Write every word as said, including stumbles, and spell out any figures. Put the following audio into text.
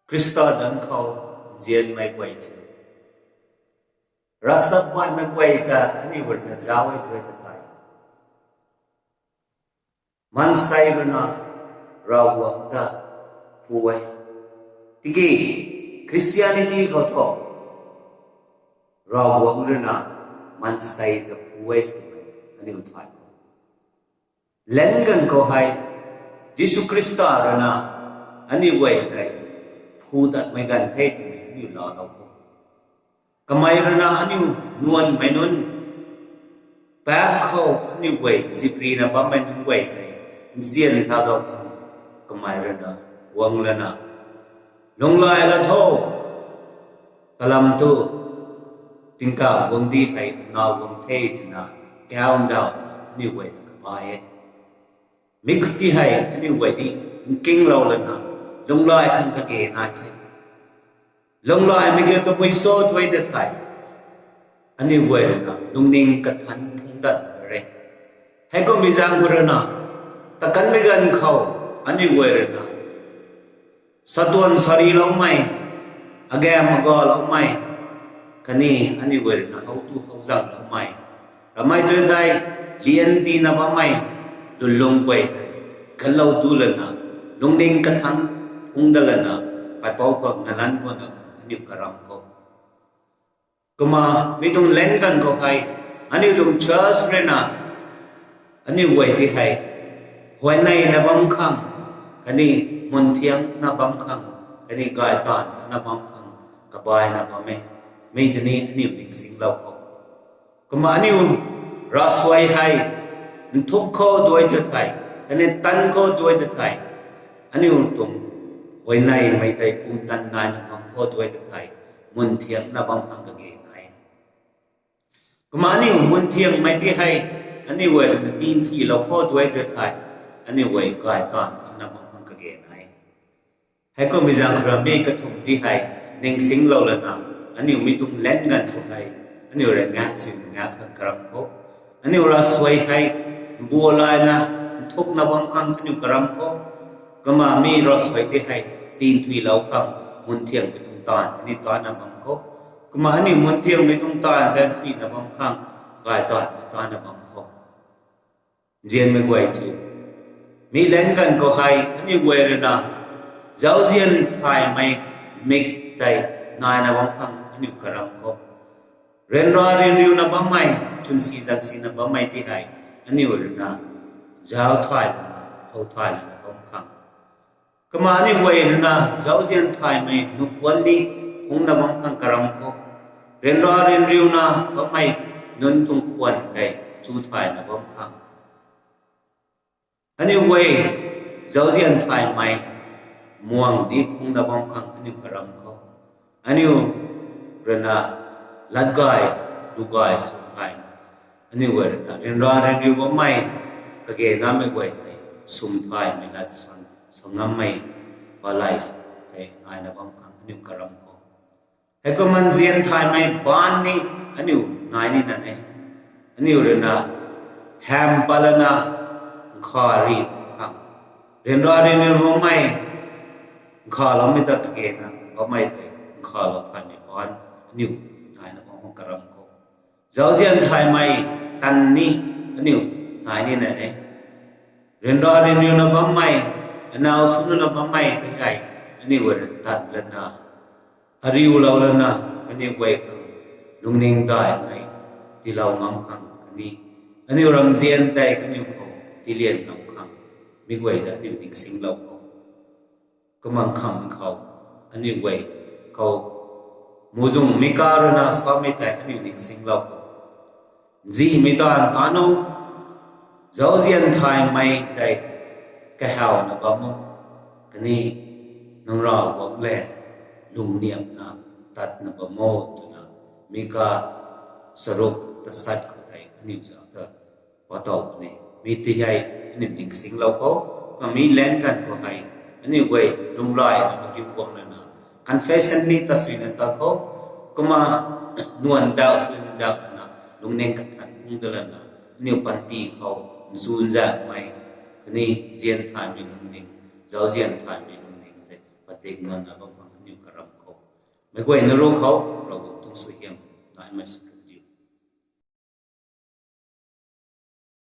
Khrista zanc khou nzianmei guay tei, ravchapbaihmei guay ta aniu guayna zauc e tw e ta thei, maansei ruina Ravguangc ta phu e. Tiki Christianity khou thu Ravguangc ruina maansei ta phu e twmei aniu thay khou, lan ganv khou hei Jisu Khrista ruina aniu guay tei phu datmei ganv the twmei aniu laalou khou, kamei ruina aniu nuanmei nunc, paap khou aniu guay ziprina bammei nunc guay tei nzian tha dou khang, kamei ruina guang lana, lunghlaic la tho, kalam thu tingkauh guangcdic hei anaw guang the twna kau ndauh aniu guay ta kabai e. Mi khou ti hei aniu guay ni nkinglou lana, lunghlaic khang kage nai the. Lunghlaicmei kiu tabui cho tw e ta thei, aniu guay ruina lungning kathanc phungc dat ta re. Heikumbi zaeng khou ruina, takanmei ganv khou aniu guay ruina satuan sariloumei, agam agaloumei, khatni aniu guay ruina howtu howzangloumei, ramei tu thei lian dina bammei lwnlung guay tei kalou du lana, lungning kathanc phungc dat lana, paipouc khou nalan guangna aniu karam khou, kumna mi tuang lan ganv khou hei aniu tuang church ruina aniu guay ti hei huayneina bam khang, khatni munthiangna bam khang, khatni gay taanv thana bam khang kabaina bam e. Mi tei ni aniu ningsinglou khou, kumna aniu ravsuai hei nthuk khou duai ta thei, khatni tan khou duai ta thei, aniu tuang huayneimei tei pumtan naina bam khou duai ta thei, munthiangna bam khang kage nai. Kumna aniu munthiangmei ti hei aniu guay ruina tinthuilou khou duai ta thei, aniu guay gay taanv thana bam khang kage nai. Heikumbi zaeng khou rui mi kathumh ti hei ningsinglou lana, aniu mi tuang lan ganv khou hei aniu rui ngak sina ngak khang karam khou, aniu ravsuai hei mbualayna nthukna bam khang aniu karam khou, kumna mi ravsuai ti hei tinthuilou khang munthiangmei tuang taanv tei ni taanna bam khou, kumna aniu munthiangmei tuang taanv tei thuina bam khang gay taanv tei taanna bam khou, nzianmei guay tei, mi lan ganv khou hei aniu guay ruina zauzian thaymei mik tei naina bam khang aniu karam khou, ryanra ryanriuna bammei, chwnsi zansina bammei ti hei aniu ruina zauc thay lana, how thay lana bam khang, kumna aniu guay ruina zauzian thaymei nuh kuan di phungcna bam khang karam khou, ryanra ryanriuna bammei nunc tuang khwan tei chu thayna bam khang, aniu guay zauzian thaymei muang di phungcna bam khang aniu karam khou, aniu ruina latgay lugay sw thay, aniu guay ruina ryanra ryanriu bammei kage namei guay tei sum thaymei lat san, sa ngammei palai tei naina bam khang aniu karam khou, heikumna nzian thaymei baanc ni aniu nai nina e. Aniu ruina hamh pat lana nkhavri khang, ryanra ryanriu bammei, nkhaloumei ta kagena bammei tei nkhalou thaymei baanc aniu naina bam khang karam khou, zauzian thaymei tan ni aniu nai nina e. Ryanra ryanriuna bammei, anaw swnuna bammei tei hei aniu ruina tat lana, ariulou lana, aniu guay khang lungning daihmei tiilou ngam khang khatni aniu ramzian tei kaniw khou tiilian ngam khang, mi guay ta aniu ningsinglou khou, kumna kham khou, aniu guay khou muhzwng Mika ruina samei tei aniu ningsinglou khou, nzihmei taanv tan o, zauzian thaymei tei kahawna bam o, khatni nang Ravguangc le lungniamna tatna bam o twna Mika charuk tasat khou tei aniu zauc ta patow puni. Mi tei hei aniu ningsinglou khou, kumna mi lan ganv khou hei aniu guay lunghlaic lana kiu guang lana, confession ni ta suina ta khou, kumna nuan dauh suina dauh lana, lungning kathan phungc da lana, aniu panty khou nzunzaekmei, khatni zian thaymei lungning, zauzian thaymei lungning tei padik nganvna bam khang Meic guayna rui khou Ravguangc tuang suaihiam naimei sw